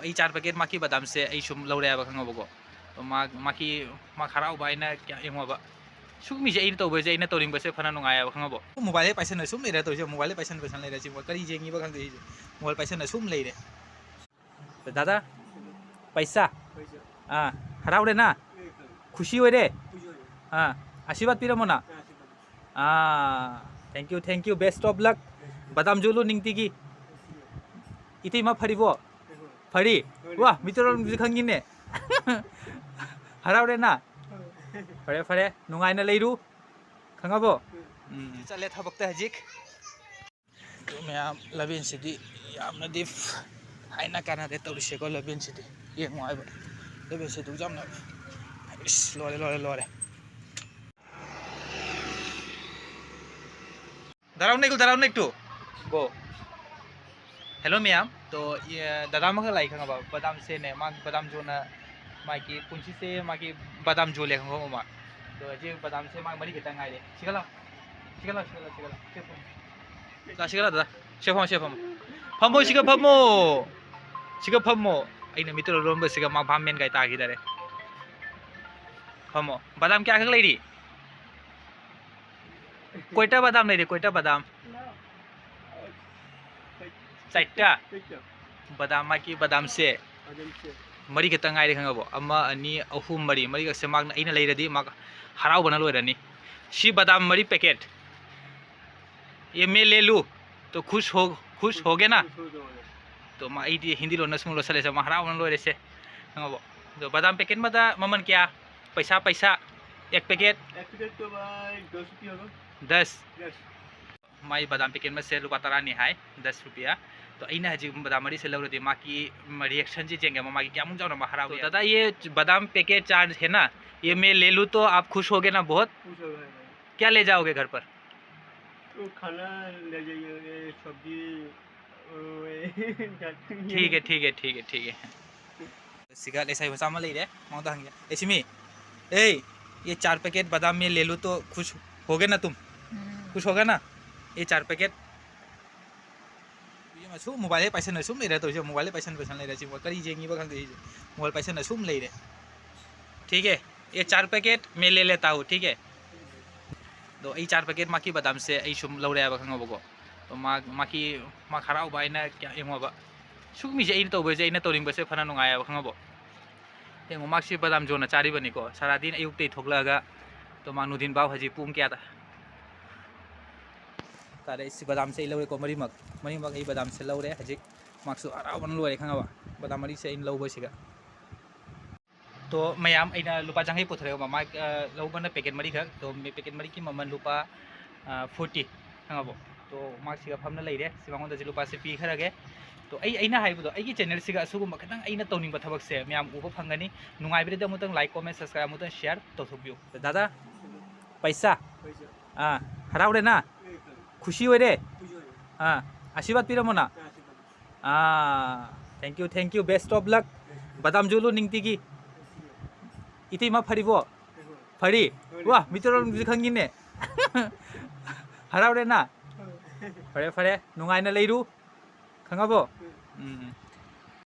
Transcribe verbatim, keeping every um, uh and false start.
ꯑꯩ ꯆꯥꯔ ꯄꯦꯀꯦꯠ ꯃꯥꯀꯤ ꯕꯗꯥꯝꯁꯦ ꯑꯩ ꯁꯨꯝ ꯂꯧꯔꯦ ꯍꯥꯏꯕ, ꯈꯪꯉꯕꯀꯣ? ꯑꯗꯣ ꯃꯥ, ꯃꯥꯀꯤ, ꯃꯥ ꯍꯔꯥꯎꯕ ꯑꯩꯅ ꯀꯌꯥ ꯌꯦꯡꯉꯣꯕ꯫ ꯁꯨꯝ ꯃꯤꯁꯦ ꯑꯩꯅ ꯇꯧꯕꯁꯦ, ꯑꯩꯅ ꯇꯧꯅꯤꯡꯕꯁꯦ ꯐꯅ ꯅꯨꯡꯉꯥꯏꯌꯦꯕ, ꯈꯪꯉꯕꯣ? ꯃꯣꯕꯥꯏꯜ ꯍꯦꯛ ꯄꯥꯏꯁꯟꯅ ꯁꯨꯝ ꯂꯩꯔꯦ ꯇꯧꯔꯤꯁꯦ, ꯃꯣꯕꯥꯏꯜ ꯍꯦꯛ ꯄꯥꯏꯁꯟꯅ ꯄꯥꯏꯁꯟꯅ ꯂꯩꯔꯦ, ꯁꯤ ꯀꯔꯤ ꯌꯦꯡꯉꯤꯕ ꯈꯪꯗꯦ ꯑꯩꯁꯦ, ꯃꯣꯕꯥꯏꯜ ꯄꯥꯏꯁꯟꯅ ꯁꯨꯝ ꯂꯩꯔꯦ꯫ ꯗꯥꯗꯥ, ꯄꯩꯁꯥ? ꯑꯥ, ꯍꯔꯥꯎꯔꯦ ꯅ? ꯈꯨꯁꯤ ꯑꯣꯏꯔꯦ? ꯑꯥ, ꯑꯁꯤꯔꯕꯥꯗ ꯄꯤꯔꯝꯃꯣ ꯅ? ꯑꯥ, thank you, thank you, best of luck. ꯕꯗꯥꯝ ꯌꯣꯜꯂꯨ ꯅꯤꯡꯇꯤꯒꯤ꯫ ꯏꯇꯩꯃ ꯐꯔꯤꯕꯣ? ꯐꯔꯤ? ꯋꯥ, ꯃꯤꯇꯔꯣꯟꯁꯨ ꯈꯪꯉꯤꯅꯦ꯫ ꯍꯔꯥꯎꯔꯦ ꯅ? ꯐꯔꯦ, ꯐꯔꯦ, ꯅꯨꯡꯉꯥꯏꯅ ꯂꯩꯔꯨ꯫ ꯈꯪꯉꯕꯣ? ꯎꯝ꯫ ꯆꯠꯂꯦ ꯊꯕꯛꯇ ꯍꯧꯖꯤꯛ꯫ ꯑꯗꯨ ꯃꯌꯥꯝ, ꯂꯝꯕꯦꯟꯁꯤꯗꯤ ꯌꯥꯝꯅꯗꯤ ꯍꯥꯏꯅ ꯀꯥꯟꯅꯗꯦ ꯇꯧꯔꯤꯁꯦꯀꯣ, ꯂꯝꯕꯦꯟꯁꯤꯗꯤ ꯌꯦꯡꯉꯣ ꯍꯥꯏꯕ꯫ ꯂꯝꯕꯦꯟꯁꯤꯗꯤ ꯌꯥꯝꯅ, ꯏꯁ, ꯂꯣꯏꯔꯦ, ꯂꯣꯏꯔꯦ, ꯂꯣꯏꯔꯦ꯫ ꯗꯥꯔꯥꯎ ꯅꯦꯛꯂꯨ, ꯗꯥꯔꯥꯎ ꯅꯦꯛꯇꯨ꯫ ꯒꯣ꯫ ꯍꯦꯜꯂꯣ ꯃꯌꯥꯝ, ꯇꯣ, ꯏ, ꯗꯗꯥ ꯑꯃꯈꯛ ꯂꯥꯛꯏ ꯈꯪꯉꯕ? ꯕꯗꯥꯝ ꯁꯦꯝꯃꯦ, ꯃꯥ ꯕꯗꯥꯝ ꯌꯣꯟꯅ, ꯃꯥꯒꯤ ꯄꯨꯟꯁꯤꯁꯦ ꯃꯥꯒꯤ ꯕꯗꯥꯝ ꯌꯣꯜꯂꯦ ꯈꯪꯉꯕ ꯃꯥ? ꯑꯗꯣ ꯍꯧꯖꯤꯛ ꯕꯗꯥꯝꯁꯦ ꯃꯥ ꯃꯔꯤ ꯈꯛꯇ ꯉꯥꯏꯔꯦ꯫ ꯁꯤꯒ ꯂꯥꯎ, ꯁꯤꯒ ꯂꯥꯎ, ꯁꯤꯒ ꯂꯥꯎ, ꯁꯤꯒ ꯂꯥꯎ꯫ ꯁꯤ ꯐꯝ-, ꯂꯥꯎ, ꯁꯤꯒ ꯂꯥꯎ ꯗꯗꯥ, ꯁꯤꯒ ꯐꯝꯃꯣ, ꯁꯤꯒ ꯐꯝꯃꯣ꯫ ꯐꯝꯃꯣ, ꯁꯤꯒ ꯐꯝꯃꯣ, ꯁꯤꯒ ꯐꯝꯃꯣ꯫ ꯑꯩꯅ ꯃꯤꯇꯔ ꯂꯣꯟꯕꯁꯤꯒ ꯃꯥ ꯚꯥꯞ ꯃꯦꯟ ꯀꯥꯏ ꯇꯥꯈꯤꯗꯔꯦ꯫ ꯐꯝꯃꯣ꯫ ꯕꯗꯥꯝ ꯀꯌꯥꯈꯛ ꯂꯩꯔꯤ? ꯀꯣꯏꯇ ꯕꯗꯥꯝ ꯂꯩꯔꯦ, ꯀꯣꯏꯇ ꯕꯗꯥꯝ꯫ ꯆꯥꯏꯇ? ꯕꯗꯥꯝ, ꯃꯥꯒꯤ ꯕꯗꯥꯝꯁꯦ ꯃꯔꯤ ꯈꯛꯇ ꯉꯥꯏꯔꯦ ꯈꯪꯉꯕꯣ? ꯑꯃ, ꯑꯅꯤ, ꯑꯍꯨꯝ, ꯃꯔꯤ꯫ ꯃꯔꯤꯈꯛꯁꯦ ꯃꯥꯅ, ꯑꯩꯅ ꯂꯩꯔꯗꯤ ꯃꯥ ꯍꯔꯥꯎꯕꯅ ꯂꯣꯏꯔꯅꯤ꯫ ꯁꯤ ꯕꯗꯥꯝ ꯃꯔꯤ ꯄꯦꯀꯦꯠ꯫ "ये मैं ले लूँ तो खुश हो, खुश होगे ना?" तो ꯃꯥ, ꯑꯩꯗꯤ ꯍꯤꯟꯗꯤ ꯂꯣꯟꯅ ꯁꯨꯝ ꯂꯣꯠꯁꯜꯂꯦꯁꯦ, ꯃꯥ ꯍꯔꯥꯎꯕꯅ ꯂꯣꯏꯔꯦꯁꯦ꯫ ꯈꯪꯉꯕꯣ? ꯑꯗꯣ ꯕꯗꯥꯝ ꯄꯦꯀꯦꯠ ꯑꯃꯗ ꯃꯃꯜ ꯀꯌꯥ? ꯄꯩꯁꯥ, ꯄꯩꯁꯥ꯫ एक पैकेट? एक पैकेट तो भाई दस रुपये होगा। दस? दस। ꯃꯥꯏ ꯕꯗꯥꯝ ꯄꯦꯀꯦꯠ ꯑꯃꯁꯦ ꯂꯨꯄꯥ ꯇꯔꯥꯅꯤ ꯍꯥꯏ, ꯗꯁ ꯔꯨꯄꯤꯌꯥ꯫ ꯑꯗꯣ ꯑꯩꯅ ꯍꯧꯖꯤꯛ ꯕꯗꯥꯝ ꯃꯔꯤꯁꯦ ꯂꯧꯔꯗꯤ ꯃꯥꯒꯤ ꯔꯤꯌꯦꯛꯁꯟꯁꯦ ꯌꯦꯡꯒꯦ, ꯃꯥꯒꯤ ꯀꯌꯥꯃꯨꯛ ꯆꯥꯎꯅ ꯃꯥ ꯍꯔꯥꯎꯒꯦ꯫ तो दादा, ये बादाम पैकेट चार्ज है ना, ये मैं ले लूँ तो आप खुश होगे ना बहुत? खुश होगा भाई। क्या ले जाओगे घर पर? वो खाना ले जाइए, ये सब्जी, वो, ये ठीक है, ठीक है, ठीक है, ठीक है। ꯁꯤꯒ ꯂꯩꯁꯥꯕꯤ ꯃꯆꯥ ꯑꯃ ꯂꯩꯔꯦ, ꯃꯉꯣꯟꯗ ꯍꯪꯒꯦ꯫ ꯑꯦ, ꯁꯤꯃꯤ, ꯑꯦ, ये चार पैकेट बादाम में ले लो तो खुश होगे ना तुम? हम्म। खुश होगा ना? ये चार पैकेट। ꯁꯨꯝ ꯃꯣꯕꯥꯏꯜ ꯍꯦꯛ ꯄꯥꯏꯁꯟꯅ ꯁꯨꯝ ꯂꯩꯔꯦ ꯇꯧꯔꯤꯁꯦ꯫ ꯃꯣꯕꯥꯏꯜ ꯍꯦꯛ ꯄꯥꯏꯁꯟ ꯄꯥꯏꯁꯟ ꯂꯩꯔꯦ꯫ ꯁꯤ ꯃꯣꯏ ꯀꯔꯤ ꯌꯦꯡꯉꯤꯕ ꯈꯪꯗꯦ꯫ ꯁꯤꯁꯦ ꯃꯣꯕꯥꯏꯜ ꯄꯥꯏꯁꯟꯅ ꯁꯨꯝ ꯂꯩꯔꯦ꯫ ठीक है, ये चार पैकेट मैं ले लेता हूँ, ठीक है? ꯑꯗꯣ ꯑꯩ ꯆꯥꯔ ꯄꯦꯀꯦꯠ ꯃꯥꯀꯤ ꯕꯗꯥꯝꯁꯦ ꯑꯩ ꯁꯨꯝ ꯂꯧꯔꯦ ꯍꯥꯏꯕ, ꯈꯪꯉꯕꯀꯣ? ꯑꯗꯣ ꯃꯥ, ꯃꯥꯀꯤ, ꯃꯥ ꯍꯔꯥꯎꯕ ꯑꯩꯅ ꯀꯌꯥ ꯌꯦꯡꯉꯣꯕ꯫ ꯁꯨꯝ ꯃꯤꯁꯦ ꯑꯩꯅ ꯇꯧꯕꯁꯦ, ꯑꯩꯅ ꯇꯧꯅꯤꯡꯕꯁꯦ ꯐꯅ ꯅꯨꯡꯉꯥꯏꯌꯦꯕ, ꯈꯪꯉꯕꯣ? ꯌꯦꯡꯉꯣ, ꯃꯥꯛꯁꯤ ꯕꯗꯥꯝ ꯖꯣꯟꯅ ꯆꯥꯔꯤꯕꯅꯤꯀꯣ꯫ ꯁꯥꯔꯥꯗꯤꯟ ꯑꯌꯨꯛꯇꯩ ꯊꯣꯛꯂꯛꯑꯒ ꯇꯣ ꯃꯥ ꯅꯨꯡꯊꯤꯟ ꯐꯥꯎ ꯍꯧꯖꯤꯛ ꯄꯨꯡ ꯀꯌꯥꯗ ꯇꯥꯔꯦ? ꯁꯤ ꯕꯗꯥꯝꯁꯦ ꯑꯩ ꯂꯧꯔꯦꯀꯣ, ꯃꯔꯤꯃꯛ꯫ ꯃꯔꯤꯃꯛ ꯑꯩ ꯕꯗꯥꯝꯁꯦ ꯂꯧꯔꯦ꯫ ꯍꯧꯖꯤꯛ ꯃꯥꯛꯁꯨ ꯍꯔꯥꯎꯕꯅ ꯂꯣꯏꯔꯦ, ꯈꯪꯉꯕ? ꯕꯗꯥꯝ ꯃꯔꯤꯁꯦ ꯑꯩꯅ ꯂꯧꯕꯁꯤꯒ꯫ ꯇꯣ ꯃꯌꯥꯝ, ꯑꯩꯅ ꯂꯨꯄꯥ ꯆꯥꯡꯈꯩ ꯄꯨꯊꯣꯔꯛꯑꯦꯕ꯫ ꯃꯥ, ꯑ, ꯂꯧꯕꯅ ꯄꯦꯀꯦꯠ ꯃꯔꯤꯈꯛ꯫ ꯇꯣ ꯃꯤ-, ꯄꯦꯀꯦꯠ ꯃꯔꯤꯒꯤ ꯃꯃꯜ ꯂꯨꯄꯥ, ꯑ, ꯐꯣꯔꯇꯤ, ꯈꯪꯉꯕꯣ? ꯇꯣ ꯃꯥꯛꯁꯤꯒ ꯐꯝꯅ ꯂꯩꯔꯦ꯫ ꯁꯤ ꯃꯉꯣꯟꯗ ꯍꯧꯖꯤꯛ ꯂꯨꯄꯥꯁꯦ ꯄꯤꯈ꯭ꯔꯒꯦ꯫ ꯇꯣ ꯑꯩ, ꯑꯩꯅ ꯍꯥꯏꯕꯗꯣ, ꯑꯩꯒꯤ ꯆꯦꯅꯦꯜꯁꯤꯒ ꯑꯁꯤꯒꯨꯝꯕ ꯈꯤꯇꯪ ꯑꯩꯅ ꯇꯧꯅꯤꯡꯕ ꯊꯕꯛꯁꯦ ꯃꯌꯥꯝ ꯎꯕ ꯐꯪꯒꯅꯤ꯫ ꯅꯨꯡꯉꯥꯏꯕꯤꯔꯗꯤ ꯑꯃꯨꯛꯇꯪ like, comment, subscribe ꯑꯃꯨꯛꯇꯪ share ꯇꯧꯊꯣꯛꯄꯤꯌꯨ꯫ ꯗꯥꯗꯥ, ꯄꯩꯁꯥ? ꯑꯥ, ꯍꯔꯥꯎꯔꯦꯅ? ꯈꯨꯁꯤ ꯑꯣꯏꯔꯦ? ꯑꯥ, ꯑꯁꯤꯔꯕꯥꯗ ꯄꯤꯔꯝꯃꯣꯅ꯫ ꯑꯥ, thank you, thank you, best of luck. ꯕꯗꯥꯝ ꯌꯣꯜꯂꯨ ꯅꯤꯡꯇꯤꯒꯤ꯫ ꯏꯇꯩꯃ ꯐꯔꯤꯕꯣ? ꯐꯔꯤ? ꯋꯥ, ꯃꯤꯇꯣꯔꯝꯁꯨ ꯈꯪꯉꯤꯅꯦ꯫ ꯍꯔꯥꯎꯔꯦꯅ? ꯐꯔꯦ, ꯐꯔꯦ, ꯅꯨꯡꯉꯥꯏꯅ ꯂꯩꯔꯨ꯫ ꯈꯪꯉꯕꯣ? ꯎꯝ, ꯎꯝ꯫